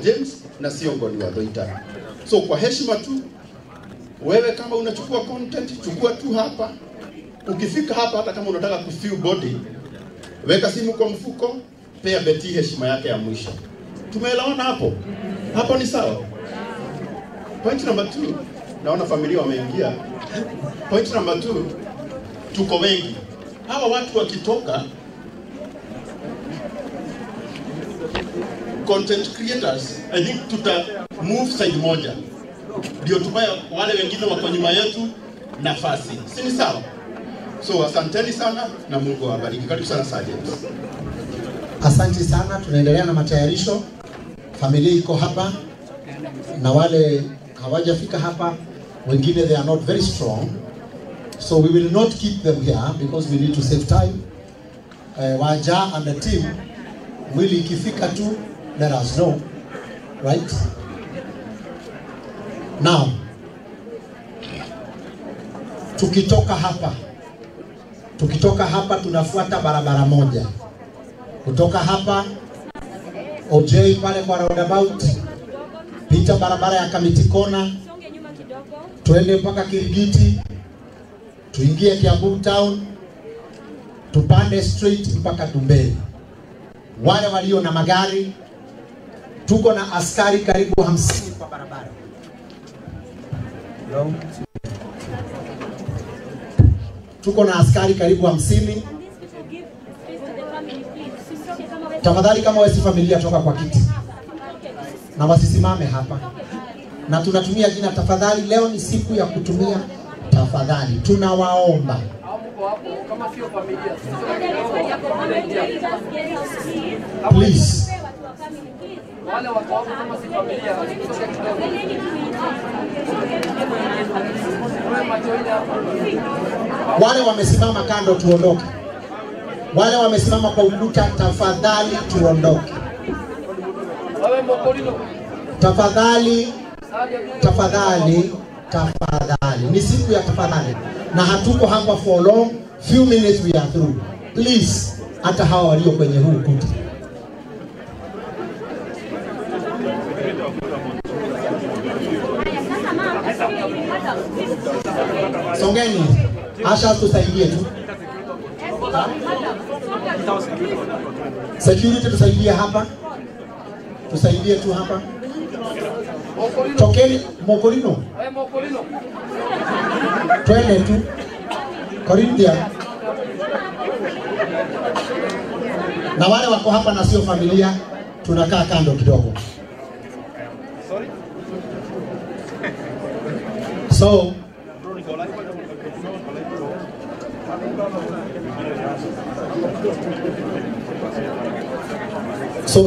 James na sio Ngoni wa Thuita. So kwa heshima tu, wewe kama unachukua content, chukua tu hapa. Ukifika hapa, hata kama unataka kufeel body, weka simu kwa mfuko, pea Betty heshima yake ya mwisho. Tumeelewana hapo? Hapo ni sawa? Point number 2, naona familia wameingia. Point number 2, tuko wengi. Hawa watu wakitoka, content creators, I think tuta move side moja, ndio tupaye wale wengine wako nyuma yetu nafasi. Si ni sawa? So asanteni sana na Mungu awabariki. Karibu sana Sir James. Asante sana, tunaendelea na matayarisho. Familia iko hapa na wale hawajafika hapa, wengine they are not very strong. So we will not keep them here because we need to save time. Waja and the team, mwili ikifika tu, let us know, right? Now, tukitoka hapa tunafuata barabara moja. Kutoka hapa OJ pale kwa roundabout, pita barabara ya Kamiti Kona, tuende mpaka Kirigiti, tuingie Kiambu town, tupande straight mpaka Ndumberi. Wale walio na magari, tuko na askari karibu 50 kwa barabara. Tuko na askari karibu 50. Tafadhali kama wewe si familia, toka kwa kiti na wasisimame hapa. Na tunatumia jina tafadhali. Leo ni siku ya kutumia tafadhali. Tunawaomba. Kama sio familia, Please. Wale wako hapo kama si familia, wasitoke kidogo. Wewe macho ile hapa. Wale wamesimama kando tuondoke. Wale wamesimama kwa ukuta, tafadhali tuondoke. Wewe Mokolino. Tafadhali, tafadhali, tafadhali. Ni siku ya tafadhali. Na hatuko hapa for long, few minutes we are through. Please, hata hawa walio kwenye huu ukuta. Songeni, Asha tusaidie tu. Security tusaidie hapa. Tusaidie tu hapa. Tokeni Mokolino. Wewe Mokolino. Twende tu. Corinthian. Na wale wako hapa na sio familia, tunakaa kando kidogo. So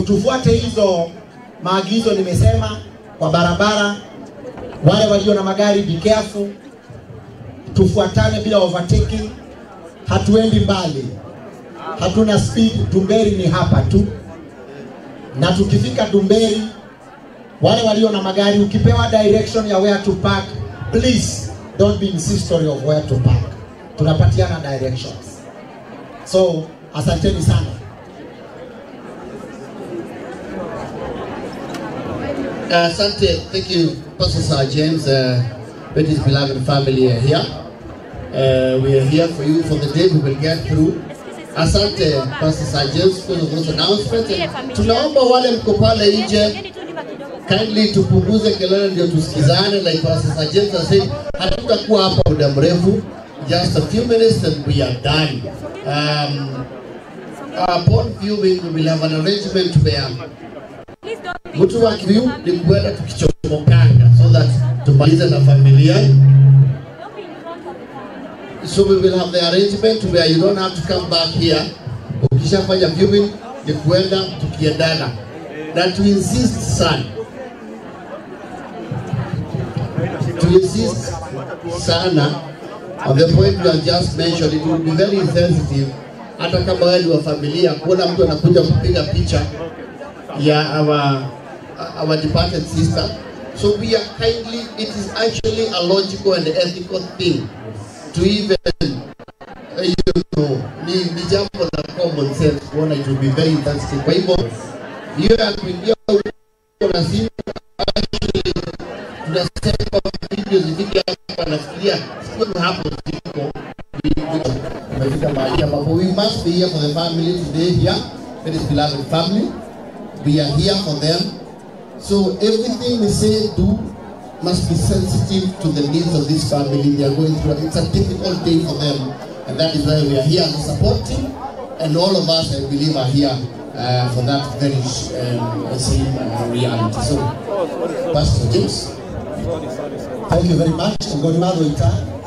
tufuate hizo maagizo nimesema kwa barabara. Wale walio na magari, be careful. Tufuatane bila overtaking. Hatuendi mbali, hatuna speed. Ndumberi ni hapa tu, na tukifika Ndumberi, wale walio na magari, ukipewa direction ya where to park, please don't be insistory of where to park. Tunapatiana directions. So asanteni sana. Asante, thank you, Pastor Sir James, Betty's beloved family are here. We are here for you for the day we will get through. Asante, Pastor Sir James, for those announcements. And tunaomba wale mko pale nje, kindly tupunguze kelele ndio tusikizane. Like Pastor Sir James has said, hatutakuwa hapa muda mrefu, just a few minutes and we are done. Upon viewing, we will have an arrangement where mtu akiview ni kwenda tukichomokanga so that tumalize na familia. So we will have the arrangement where you don't have to come back here. Ukishafanya viewing ni kwenda tukiendana. Na to insist sana. To insist sana on the point you have just mentioned, it will be very insensitive hata kama wewe ni wa familia kuona mtu anakuja kupiga picha ya our departed sister. So we are kindly, it is actually a logical and ethical thing to even, ni jambo la common sense kuona it will be very insensitive. Kwa hivyo hiyo ya kuingia na simu, tunasema video zifike hapa, nafikiria sio hapo ziko tumefika mahali ambapo we must be here for the family today here. That is beloved family. We are here for them. So everything we say, do, must be sensitive to the needs of this family. They are going through. It's a difficult day for them, and that is why we are here as a support team. And all of us, I believe, are here for that very same reality. So, Pastor James. Thank you very much.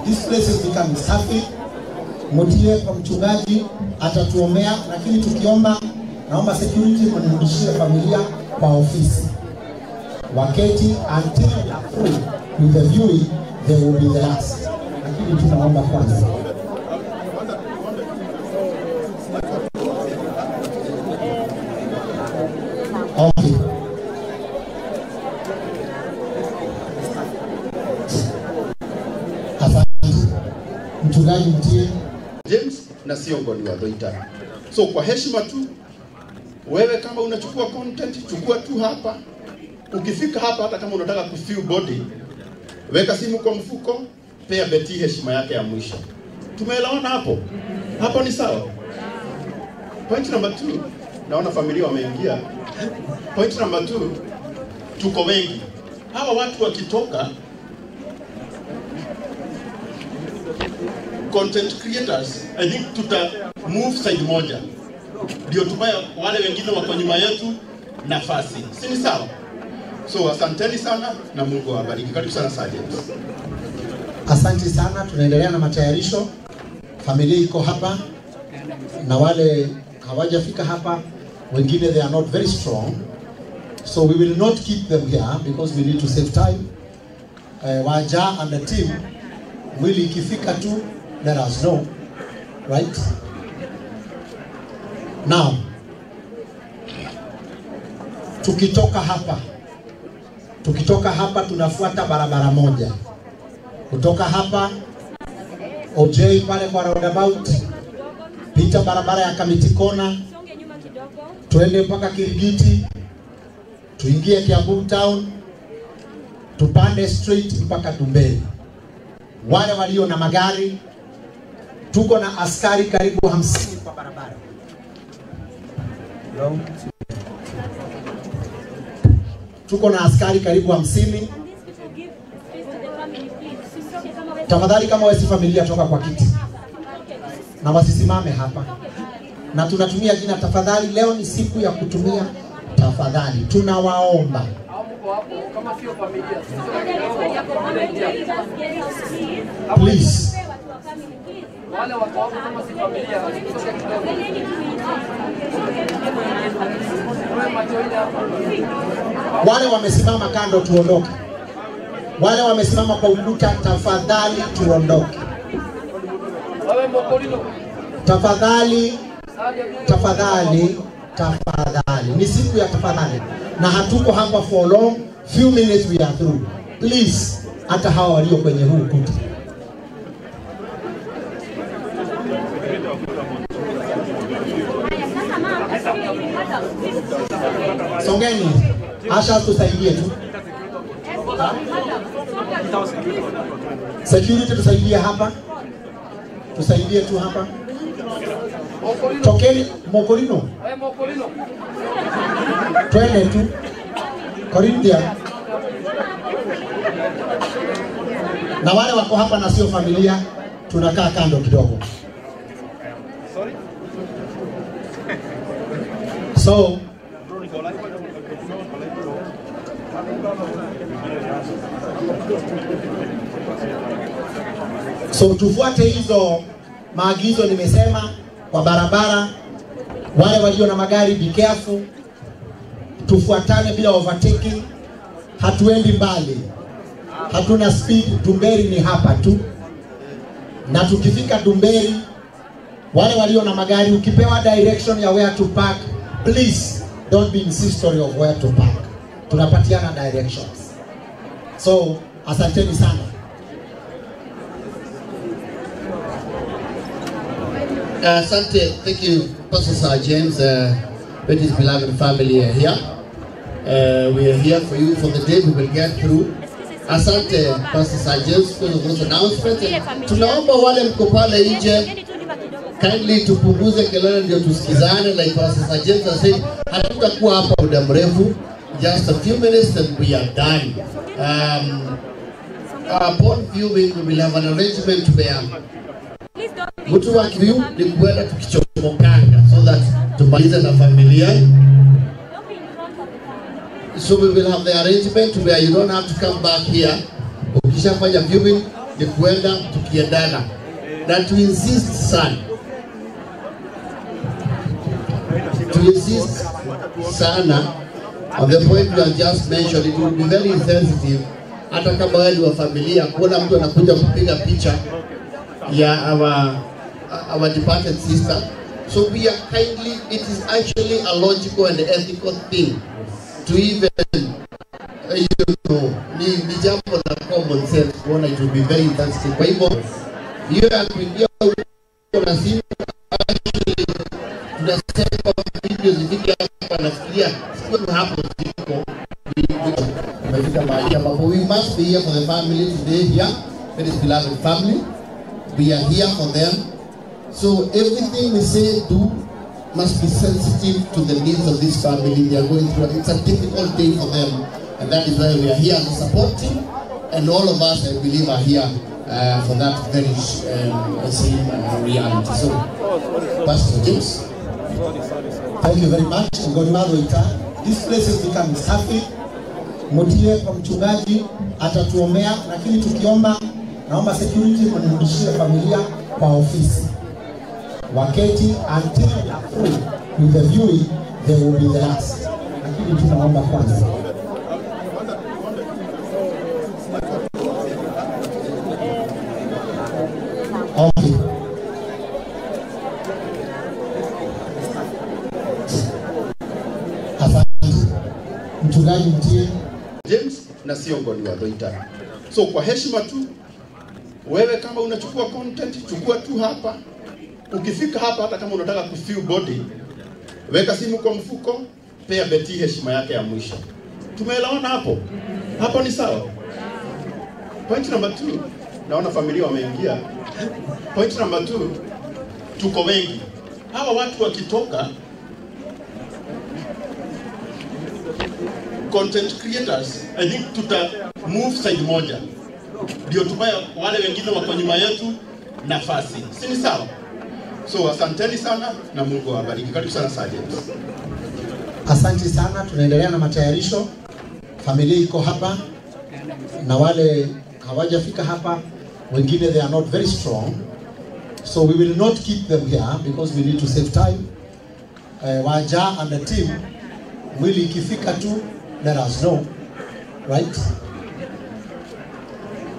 This place is becoming safi. Mutie kwa mchungaji atatuombea, lakini tukiomba, naomba security mnirudishie familia kwa ofisi. Waketi until we are through with the viewing, they will be the last. Lakini tunaomba kwanza. Okay. Asante. Mchungaji Mtie. James na sio Ngoni wa Dhoita. So kwa heshima tu, wewe kama unachukua content, chukua tu hapa. Ukifika hapa, hata kama unataka kufeel body, weka simu kwa mfuko, pea Betty heshima yake ya mwisho. Tumeelewana hapo? Hapo ni sawa? Point number 2, naona familia wameingia. Point number 2, tuko wengi. Hawa watu wakitoka, content creators, I think tuta move side moja. Ndio tupaye wale wengine wako nyuma yetu nafasi. Si ni sawa? So asanteni sana na Mungu awabariki. Karibu sana Sergeant. Asante sana, tunaendelea na matayarisho. Familia iko hapa na wale hawajafika hapa, wengine they are not very strong. So we will not keep them here because we need to save time. Waja and the team, mwili ikifika tu, let us know, right? Now, tukitoka hapa tunafuata barabara moja. Kutoka hapa OJ pale kwa roundabout, pita barabara ya Kamiti Kona, tuende mpaka Kirigiti, tuingie Kiambu Town, tupande street mpaka Dumberi. Wale walio na magari, tuko na askari karibu 50 kwa barabara. Tuko na askari karibu 50. Tafadhali kama wewe si familia toka kwa kiti. Na wasisimame hapa. Na tunatumia jina tafadhali, leo ni siku ya kutumia tafadhali. Tunawaomba. Please. Wale wamesimama kando tuondoke. Wale wamesimama kwa ukuta tafadhali tuondoke. Tafadhali, tafadhali, tafadhali. Ni siku ya tafadhali. Na hatuko hapa for long, few minutes we are through. Please, hata hawa walio kwenye huu ukuta. Songeni, Asha tusaidie tu. Security tusaidie hapa. Tusaidie tu hapa. Tokeni Mokorino. Twende tu. Corinthia. Na wale wako hapa na sio familia, tunakaa kando kidogo. So tufuate hizo maagizo nimesema kwa barabara. Wale walio na magari be careful. Tufuatane bila overtaking. Hatuendi mbali. Hatuna speed. Dumberi ni hapa tu. Na tukifika Dumberi, wale walio na magari, ukipewa direction ya where to park, please don't be insisting of where to park. Tunapatiana directions. So, asanteni sana. Asante, thank you, Pastor Sir James, with his beloved family here. We are here for you for the day. We will get through. Asante Pastor Sir James for those announcements. Tunaomba wale mko pale nje, kindly tupunguze kelele ndio tusikizane. Like Pastor Sir James has said, hatutakuwa hapa muda mrefu, just a few minutes and we are done. Upon viewing we will have an arrangement where mtu wa view ni kwenda tukichomokanga so that tumalize na familia. So we will have the arrangement where you don't have to come back here. Ukishafanya viewing ni kwenda tukiendana. Na to insist sana. To insist sana on the point you have just mentioned, it will be very insensitive. Hata kama wewe ni wa familia, kuona mtu anakuja kupiga picha ya our departed sister. So we are kindly, it is actually a logical and ethical thing to even, you know, ni jambo la common sense kuona it will be very insensitive. Kwa hivyo, hiyo ya kuingia na simu, actually, tunasema video zifike hapa, nafikiria siku hapo ziko. Tumefika mahali ambapo we must be here for the family today here, that is beloved family. We are here for them. So everything we say, do, must be sensitive to the needs of this family. They are going through, it's a difficult day for them. And that is why we are here as a support team. And all of us, I believe, are here for that very same reality. So, Pastor James. Thank you very much. This place is becoming safi. Mutie kwa mchungaji atatuombea, lakini tukiomba, naomba security mnirudishie familia kwa ofisi. Waketi until they are through with the viewing, they will be the last. Lakini tunaomba kwanza. Okay. Asante. Mchungaji Mtie. James na sio Ngoni wa Dhoita. So kwa heshima tu, wewe kama unachukua content, chukua tu hapa. Ukifika hapa, hata kama unataka kufeel body, weka simu kwa mfuko, pea Betty heshima yake ya mwisho. Tumeelewana hapo? Hapo ni sawa? Point number 2, naona familia wameingia. Point number 2, tuko wengi. Hawa watu wakitoka, content creators, I think tuta move side moja. Ndio tupaye wale wengine wako nyuma yetu nafasi. Si ni sawa? So asanteni sana na Mungu awabariki. Karibu sana Sir James. Asante sana, tunaendelea na matayarisho. Familia iko hapa na wale hawajafika hapa, wengine they are not very strong. So we will not keep them here because we need to save time. Waja and the team, mwili ikifika tu, let us know, right?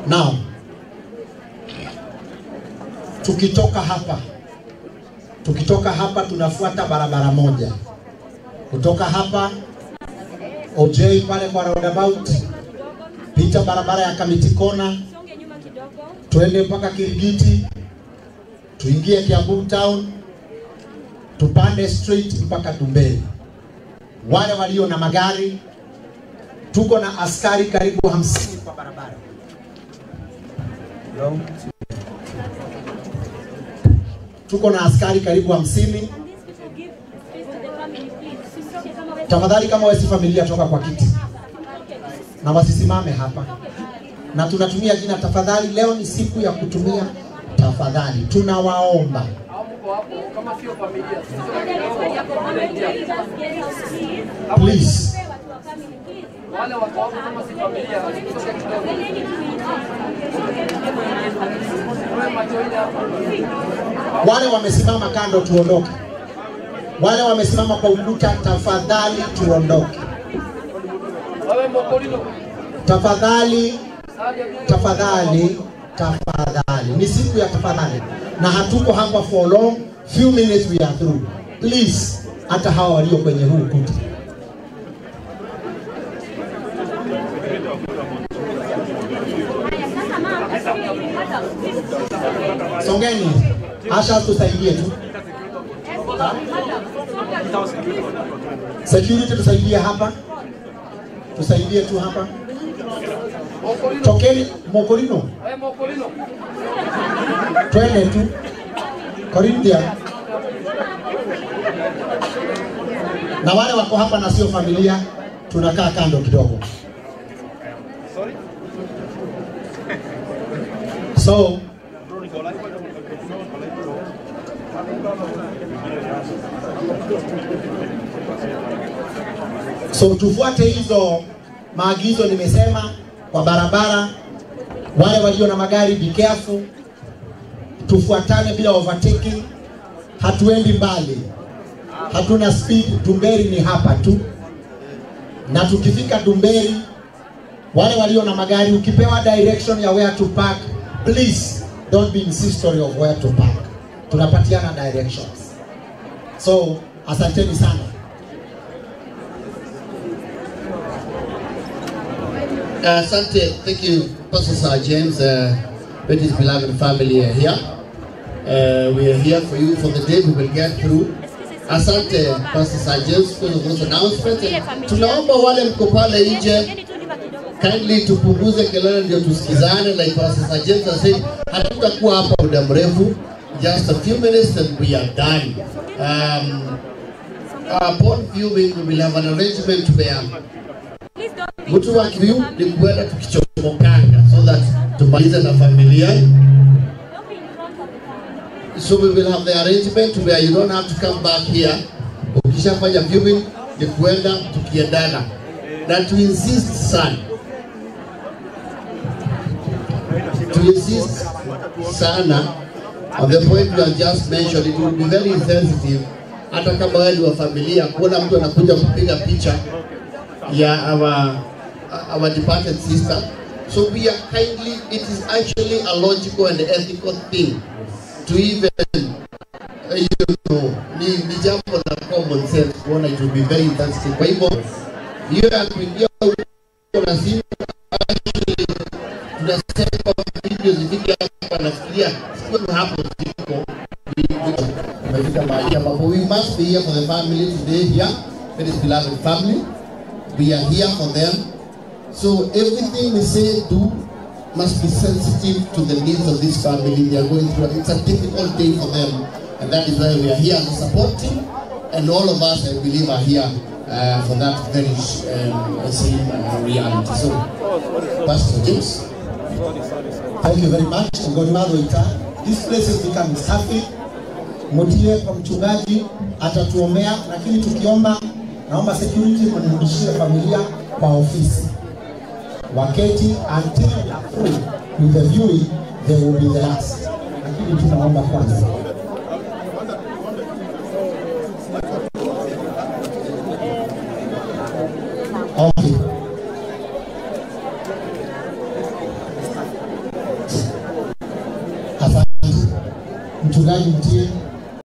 Now, tukitoka hapa tunafuata barabara moja. Kutoka hapa OJ pale kwa roundabout, pita barabara ya Kamiti Kona, tuende mpaka Kirigiti, tuingie Kiambu Town, tupande street mpaka Dumbeli. Wale walio na magari, tuko na askari karibu 50 kwa barabara. Tuko na askari karibu 50. Tafadhali kama wewe si familia toka kwa kiti. Na wasisimame hapa. Na tunatumia jina tafadhali, leo ni siku ya kutumia tafadhali. Tunawaomba. Please. Wale wamesimama kando tuondoke. Wale wamesimama kwa ukuta tafadhali tuondoke. Tafadhali, tafadhali, tafadhali. Ni siku ya tafadhali. Na hatuko hapa for long, few minutes we are through. Please, hata hawa walio kwenye huu ukuta. Songeni, Asha tusaidie tu. Security tusaidie hapa. Tusaidie tu hapa. Tokeni Mokorino. Twende tu. Corinthian. Na wale wako hapa na sio familia, tunakaa kando kidogo. So tufuate hizo maagizo nimesema kwa barabara. Wale walio na magari, be careful. Tufuatane bila overtaking. Hatuendi mbali, hatuna speed. Dumberi ni hapa tu, na tukifika Dumberi, wale walio na magari, ukipewa direction ya where to park, please don't be insistory of where to park. Tunapatiana directions. So asanteni sana. Asante, thank you, Pastor Sir James, with his beloved family are here. We are here for you for the day. We will get through. Asante, Pastor Sir James, for those announcements. Tunaomba wale mko pale nje, kindly tupunguze kelele ndio tusikizane. Like Pastor Sir James has said, hatutakuwa hapa muda mrefu, just a few minutes and we are done. Upon viewing, we will have an arrangement where mtu wa view ni kwenda tukichomokanga so that tumalize na familia. So we will have the arrangement where you don't have to come back here. Ukishafanya viewing ni kwenda tukiendana. Na to insist sana. To insist sana on the point you have just mentioned, it will be very insensitive. Hata kama wewe ni wa familia, kuona mtu anakuja kupiga picha ya our departed sister. So we are kindly, it is actually a logical and ethical thing to even, you know, ni jambo la common sense kuona it will be very insensitive. Kwa hivyo, hiyo ya kuingia na simu, actually, tunasema video zifike hapa, nafikiria, siku hapo ziko, tumefika mahali ambapo we must be here for the family today here, that is beloved family. We are here for them. So everything we say, do, must be sensitive to the needs of this family. They are going through, it's a difficult day for them. And that is why we are here as a support team. And all of us, I believe, are here for that very same reality. So, Pastor James. Thank you very much. This place is becoming safi. Mutie kwa mchungaji atatuombea, lakini tukiomba, naomba security mnirudishie familia kwa ofisi. Waketi until we are through with the viewing, they will be the last. Lakini tunaomba kwanza. Okay. Asante. Mchungaji Mtie.